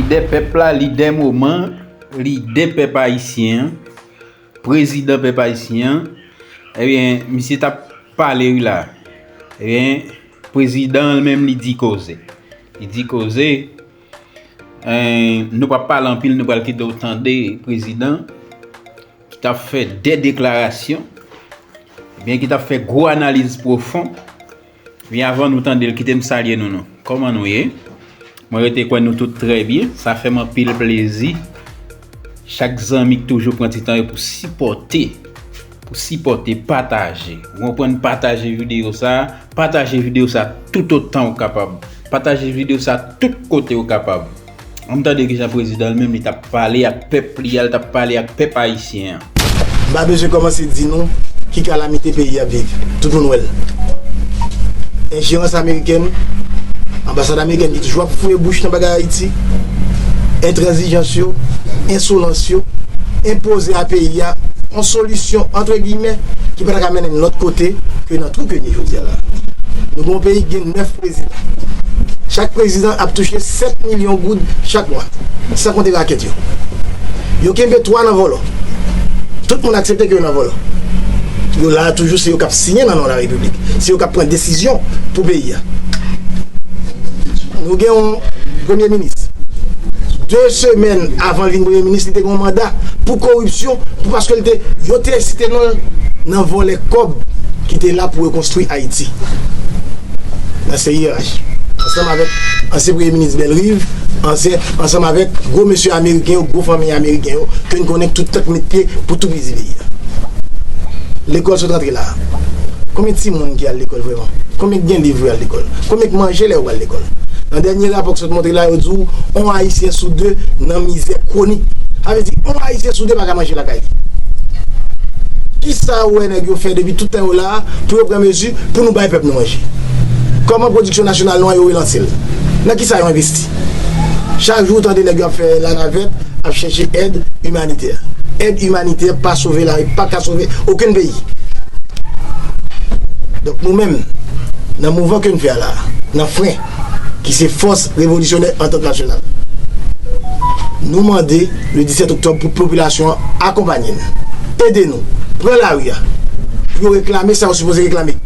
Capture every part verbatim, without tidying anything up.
Lidè pèp la, lidè moman, lidè pèp ayisyen an, prezidan pèp ayisyen an, ebyen, misye t ap pale wi la. Ebyen, prezidan an li menm li di koze. Li di koze, eh, nou p ap pale anpil, nou pral kite w tande prezidan ki t ap fè de deklarasyon, ebyen, ki t ap fè gwo analiz pwofon. Ebyen, avan nou tande l, kite m salye nou non. Kòman nou ye? Mwen rete kwè nou tout trè byen. Sa fè m anpil plezi. Chak zanmi k toujou pran ti tan yo pou sipòte, pou sipòte, pataje. Ou konprann, pataje videyo sa, pataje videyo sa toutotan ou kapab. Pataje videyo sa tout kote ou kapab. Ann tande kijan prezidan li menm li t ap pale ak pèp li a, li t ap pale ak pèp ayisyen an. M pa bezwen kòmanse di nou ki kalamite peyi a ap viv. Tout moun wè l. Enjerans amerikèn, anbasad amerikèn ki toujou ap foure bouch nan bagay Ayiti, entranzijans yo, ensolans yo, enpoze a peyi a yon solisyon, antre giyimè, ki pa ta ka mennen n lòt kote ke nan twou ke n ye jodi a la. Nou gen yon peyi ki gen nèf prezidan. Chak prezidan ap touche sèt milyon goud chak mwa, san konte rakèt yo. Yo kenbe twa nan vòlò. Tout moun aksepte ke yo nan vòlò. Yo la a toujou, se yo k ap siyen nan non larepiblik. Se yo k ap pran desizyon pou peyi a. Nou gen yon premye minis. De semèn avan l vin premye minis, li te gen yon manda pou koripsyon, pou paske l te, yo te site non l nan vòlè kòb ki te la pou rekonstwi Ayiti. Nan C I R H. Ansanm avèk ansyen premye minis Bellerive, ansyen, ansanm avèk gwo mesye ameriken yo, gwo fanmi ameriken yo, ke n konnen tout tan k met pye pou toupizi peyi a. Lekòl sot rantre la a. Konbyen timoun ki al lekòl vrèman? Konbyen k gen liv pou y al lekòl? Konbyen k manje lè yo pral lekòl? Nan dènye rapò k sot montre la, yo di w, yon Ayisyen sou de nan mizè kwonik. Sa vle di, yon Ayisyen sou de pa ka manje lakay li. Kisa w wè nèg yo fè depi tout tan yo la a pou yo pran mezi pou nou bay pèp nou manje? Kòman pwodiksyon nasyonal nou an yo relanse l? Nan kisa yo envesti? Chak jou w tande nèg yo ap fè lanavèt, ap chèche èd imanitè. Èd imanitè pa sove lari, pa ka sove okenn peyi. Donk nou menm, nan mouvman ke n fè a la, nan fren, ki se Fòs Revolisyonè Antant Nasyonal, nou mande le disèt oktòb pou popilasyon an akonpanye n, ede nou, pran lari a, pou yo reklame sa yo sipoze reklame,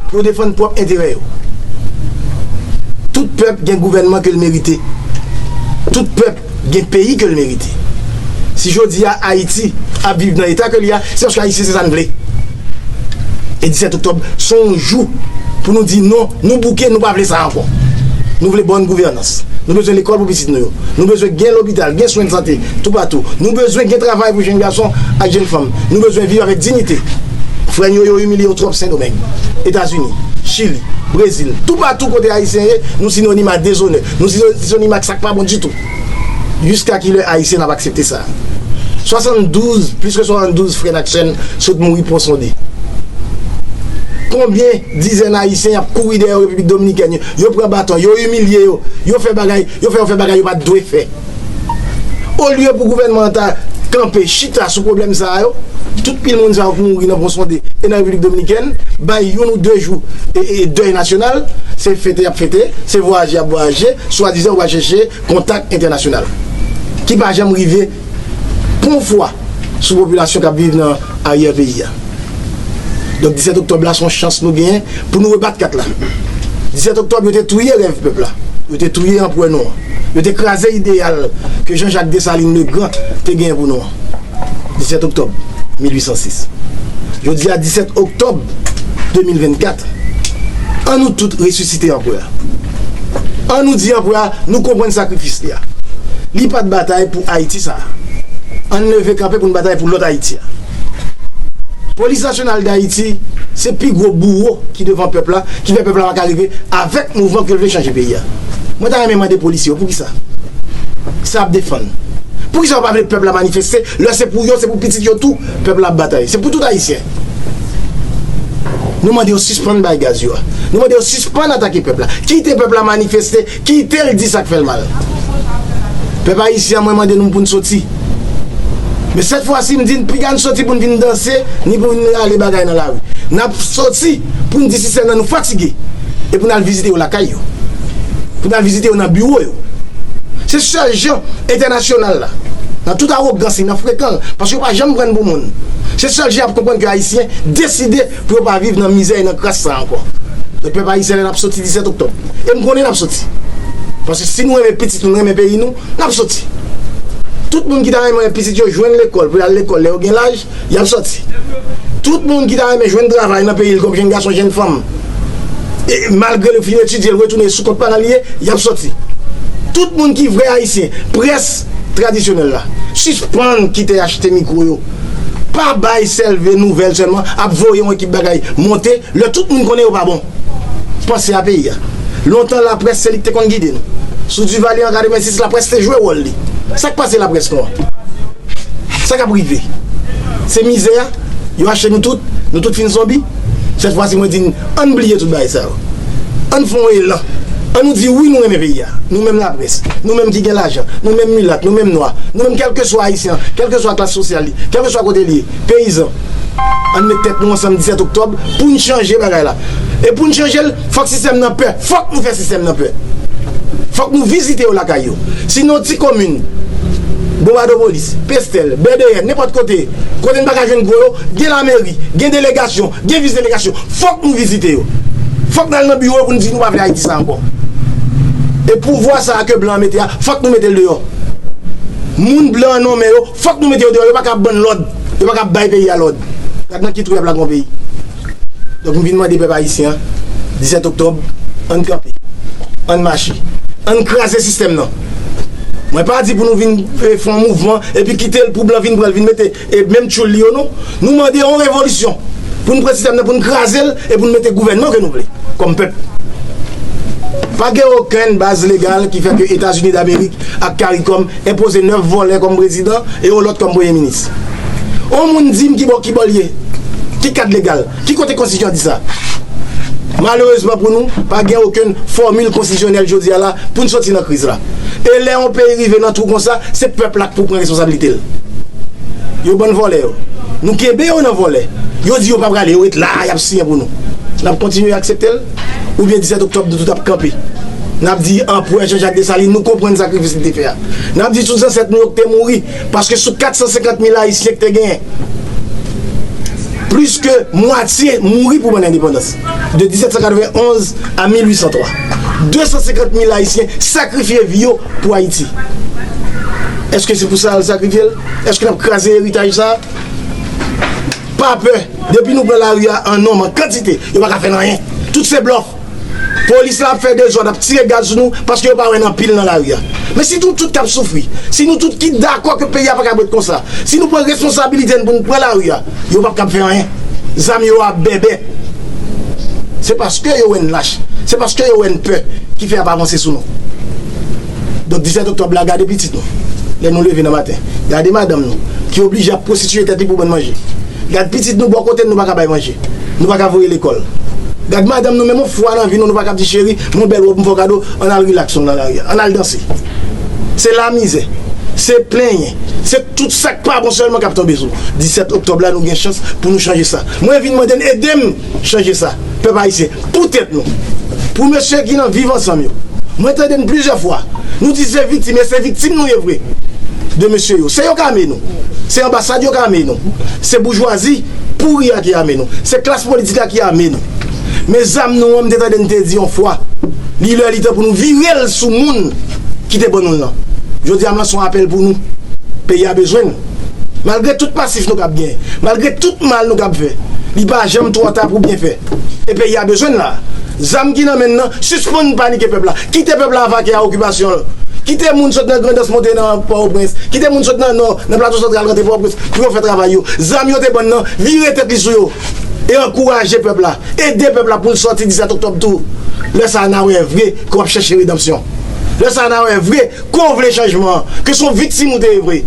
pou yo defann pwòp enterè yo. Tout pèp gen gouvènman ke l merite. Tout pèp gen peyi ke l merite. Si jodi a Ayiti ap viv nan eta ke l ye a, se paske Ayisyen se sa n vle. E disèt oktòb, se yon jou pou nou di non, nou bouke, nou pa vle sa ankò. Nou vle bòn gouvènans. Nou bezwen lekòl pou pitit nou yo. Nou bezwen gen lopital, gen swen sante, toupatou. Nou bezwen gen travay pou jenn gason ak jenn fanm. Nou bezwen viv avèk diyite. Frè n yo, yo imilye yo twòp Sendomeng, Etazini, Chili, Brezil, toupatou kote Ayisyen ye, nou sinonim a dezonè. Nou sino-, sinonim ak sa k pa bon ditou. Jiska kilè Ayisyen n ap aksepte sa? Swasanndouz, plis ke swasanndouz frè n ak sè n sot mouri pon sonde. Konbyen dizèn Ayisyen y ap kouri dèyè yo Repiblik Dominikèn yo? Yo pran baton, yo imilye yo, yo fè bagay, yo fè yo fè bagay yo pa t dwe fè. Olye pou gouvènman an ta kanpe, chita sou pwoblèm sa a yo, tout pil moun sa yo k mouri nan pon sonde e nan Repiblik Dominikèn, bay youn ou de jou e, e, dèy nasyonal, se fete y ap fete, se vwayaje y ap vwayaje, swadizan yo pral chèche kontak entènasyonal ki pa janm rive pon fwa sou popilasyon k ap viv nan aryè peyi a. Donk, disèt oktòb la, se yon chans nou genyen pou nou rebat kat la. Disèt oktòb, yo te touye rèv pèp la. Yo te touye anperè nou an. Yo te kraze ideyal ke Jean-Jacques Dessalines le Grand te genyen pou nou an. Disèt oktòb mil uit san sis. Jodi a, disèt oktòb de mil vennkat, ann nou tout resisite anperè a. Ann nou di anperè a, nou konprann sakrifis li a. Li pa t batay pou Ayiti sa a. Ann leve kanpe pou n batay pou lòt Ayiti a. Polis Nasyonal d Ayiti se pi gwo bouwo ki devan pèp la, ki fè pèp la pa ka rive avèk mouvman ke l vle chanje peyi a. Mwen ta renmen mande polisye yo, poukisa? Sa y ap defann? Poukisa yo pa vle pèp la manifeste? Lè se pou yo, se pou pitit yo tou, pèp la ap batay. Se pou tout Ayisyen. Nou mande yo sispann bay gaz yo a. Nou mande yo sispann atake pèp la. Kite pèp la manifeste, kite l di sa k fè l mal. Pèp ayisyen an, mwen mande nou pou n soti. Men sèt fwa si m di n piga n soti pou n vin danse, ni pou n rale bagay nan lari. N ap soti pou n di sistèm nan nou fatige. E pou n al vizite yo lakay yo. Pou n al vizite yo nan biwo yo. Se sèl jan entènasyonal la, nan tout awogans li, nan frekan l, paske yo pa janm pran n pou moun. Se sèl jan y ap konprann ke Ayisyen deside pou yo pa viv nan mizè e nan kras sa ankò. Donk, pèp ayisyen, lè n ap soti disèt oktòb, e m konnen n ap soti. Paske si nou renmen pitit nou, nou renmen peyi nou, n ap soti. Tout moun ki ta renmen pitit yo jwenn lekòl, pou y al lekòl lè yo gen laj, y ap sòti. Tout moun ki ta renmen jwenn travay nan peyi l kòm jenn gason, jenn fanm, e malgre l fin etidye, l retounen sou kont paran l li ye, y ap sòti. Tout moun ki vrè ayisyen, près tradisyonèl la, sispann kite achte mikwo yo. Pa bay sèlve nouvèl sèlman, ap voye yon ekip bagay monte, lè tout moun konnen yo pa bon. Panse a peyi a. Lontan, laprès se li ki te konn gide nou. Sou Duvalier an katrevensis, laprès te jwe wòl li. Sa k pase laprès nou an? Sa k ap rive? Se mizè a, yo achte nou tout, nou tout fin zonbi. Sèt fwa si mwen di n, ann bliye tout bagay sa yo. Ann fè yon elan. Ann nou di wi, nou renmen peyi a. Nou menm laprès, nou menm ki gen lajan, nou menm milat, nou menm nwa, nou menm kèlkeswa ayisyen an, kèlkeswa klas sosyal li, kèlkeswa kote li ye, peyizan. Ann met tèt nou ansanm disèt oktòb pou n chanje bagay la. E pou n chanje l, fòk sistèm nan pè. Fòk nou fè sistèm nan pè. Fòk nou vizite yo lakay yo. Si nan yon ti komin, Bonbadopolis, Pestèl, Bèdeyè, nenpòt kote, kote n pa ka jwenn gwo yo, gen lameri, gen delegasyon, gen vis delegasyon, fòk nou vizite yo. Fòk n al nan biwo yo pou n di nou pa vle Ayiti sa ankò. E pouvwa sa a ke blan an mete a, fòk nou mete l deyò. Moun blan an nonmen yo, fòk nou mete yo deyò. Yo pa ka ap ban n lòd. Yo pa ka ap bay peyi a lòd. Gad nan ki twou y ap lage yon peyi. Donk, m vin mande pèp ayisyen an, disèt oktòb, ann kanpe, ann mache, ann kraze sistèm nan. Mwen pa di pou nou vin, e, fè yon mouvman epi kite l pou blan vin pran l, vin mete, e, menm tchoul li yo, non. Nou mande yon revolisyon pou n pran sistèm nan, pou n kraze l e pou n mete gouvènman ke nou vle kòm pèp. Pa gen okenn baz legal ki fè ke Etazini Damerik ak CARICOM enpoze nèf vòlè kòm prezidan e yon lòt kòm premye minis. On moun di m ki bò, ki bò l ye? Ki kad legal? Ki kote konstitisyon an di sa? Malerezman pou nou, pa gen okenn fòmil konstitisyonèl jodi a la pou n soti nan kriz la. E lè yon peyi rive nan twou konsa, se pèp la k pou pran responsablite l. Yo ban n vòlè yo. Nou kenbe yo nan vòlè. Yo di yo pa prale, yo ret la, y ap siyen pou nou. N ap kontinye aksepte l? Oubyen disèt oktòb, nou tout ap kanpe? N ap di anperè Jean Jacques Dessalines, nou konprann sakrifis li te fè a. N ap di tout zansèt nou yo ki te mouri, paske sou kat san senkant mil Ayisyen ki te genyen, plis ke mwatye mouri pou bann endepandans. De disèt san katrevenn onz a mil uit san twa, de san senkant mil Ayisyen sakrifye vi yo pou Ayiti. Èske se pou sa y al sakrifye l? Èske n ap kraze eritaj sa a? Pa pè. Depi nou pran lari a an nonm, an kantite, yo pa ka fè n anyen. Tout se blòf. Polis la ap fè dezòd, ap tire gaz sou nou paske yo pa wè n anpil nan lari a. Men si nou tout k ap soufri, si nou tout ki dakò ke peyi a pa kab ret konsa, si nou pran responsabilite n pou n pran lari a, yo p ap kab fè anyen. Zam yo ap bèbè. Se paske yo wè n lach, se paske yo wè n pè ki fè y ap avanse sou nou. Donk, disèt oktòb la, gade pitit nou, lè nou leve nan maten. Gade madanm nou, ki oblije ap pwostitiye tèt li pou ban n manje. Gad pitit nou bò kote n, nou pa ka bay manje. Nou pa ka voye lekòl. Gad madanm nou, menm yon fwa nan vi nou, nou pa ka ap di, cheri, men yon bèl wòb m fè w kado, ann al rilaks nou nan lari a, ann al danse. Se lamizè, se plenyen, se tout sa k pa bon sèlman k ap tonbe sou nou. Disèt oktòb la, nou gen chans pou nou chanje sa. Mwen vin mande n ede m chanje sa, pèp ayisyen, pou tèt nou, pou mesye ki nan Viv Ansanm yo. Mwen tande n plizyè fwa. Nou di se viktim, e se viktim nou ye vre. De mesye yo. Se yo k ame nou. Se anbasad yo k ame nou. Se boujwazi pouri a ki ame nou. Se klas politik la ki ame nou. Men zam nou an, m te tande n te di yon fwa, li lè li tan pou nou vire l sou moun ki te ban nou l lan. Jodi a, m lanse yon apèl pou nou. Peyi a bezwen n. Malgre tout pasif nou kab genyen, malgre tout mal nou kab fè, li pa janm twò ta pou byen fè. E peyi a bezwen n la. Zam ki nan men n nan, sispann panike pèp la. Kite pèp la avake a okipasyon l. Kite moun sot nan Grandans monte nan Pòtoprens. Kite moun sot nan Nò, nan Plato Santral rantre Pòtoprens pou yo fè travay yo. Zam yo te ban n nan, vire tèt li sou yo. E ankouraje pèp la. Ede pèp la pou l sòti disèt oktòb tou. Lè sa a, n a wè vre ke w ap chèche redanmsyon. Lè sa a, n a wè vre ke w vle chanjman an, ke se yon viktim ou te ye vre.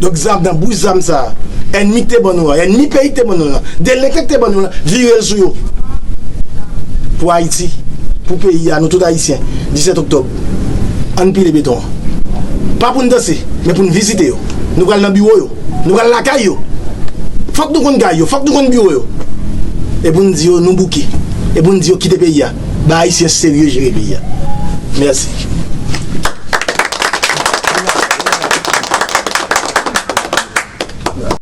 Donk, zam nan, bouch zam sa a, ènmi k te ban nou an, ènmi peyi k te ban nou an, delenkan k te ban nou an, vire l sou yo. Pou Ayiti, pou peyi a, nou tout Ayisyen, disèt oktòb, ann pile beton an. Pa pou n danse, men pou n vizite yo. Nou pral nan biwo yo. Nou pral lakay yo. Fòk nou konn kay yo, fòk nou konn biwo yo. E pou n di yo, nou bouke. E pou n di yo, kite peyi a. Bay Ayisyen serye jere peyi a. Mèsi.